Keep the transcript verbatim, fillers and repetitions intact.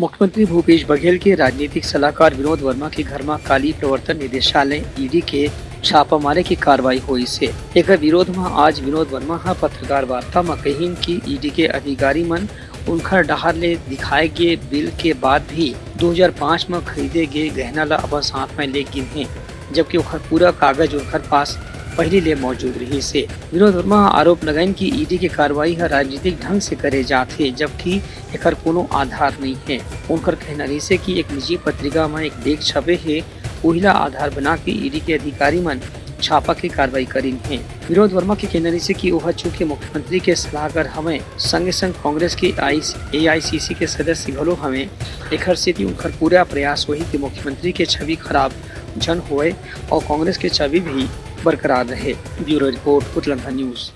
मुख्यमंत्री भूपेश बघेल के राजनीतिक सलाहकार विनोद वर्मा के घर म काली प्रवर्तन निदेशालय, ईडी, के छापा मारे के कार्रवाई होइस हे। एकर विरोध म आज विनोद वर्मा ह पत्रकार वार्ता म कहिन कि ईडी के अधिकारी मन उनखर डहार ले दिखाए गे बिल के बाद भी दो हज़ार पाँच म खरीदे गे गहना ल अपन साथ म ले गिन हे, जबकि ओखर पूरा कागज उनखर पास पहिली ले मौजूद रहिस हे। विनोद वर्मा ह आरोप लगाइन कि ईडी के कार्रवाई ह राजनीतिक ढंग से करे जात हे, जबकि एकर कोनो आधार नइ हे। उनकर कहना रहिस हे कि एक निजी पत्रिका म एक लेख छपे हे, उही ला आधार बना के ईडी के अधिकारी मन छापा के कार्रवाई करिन हे। विनोद वर्मा के कहना रहिस हे कि ओह चूंकि मुख्यमंत्री के सलाहकार हवय, संगे संग कांग्रेस के एआईसीसी के सदस्य घलो हवय, एखर सेती उनकर पूरा प्रयास होही कि मुख्यमंत्री के छवि खराब झन होय और कांग्रेस के छवि भी बरकरार रहे। Bureau report, Utlangha news.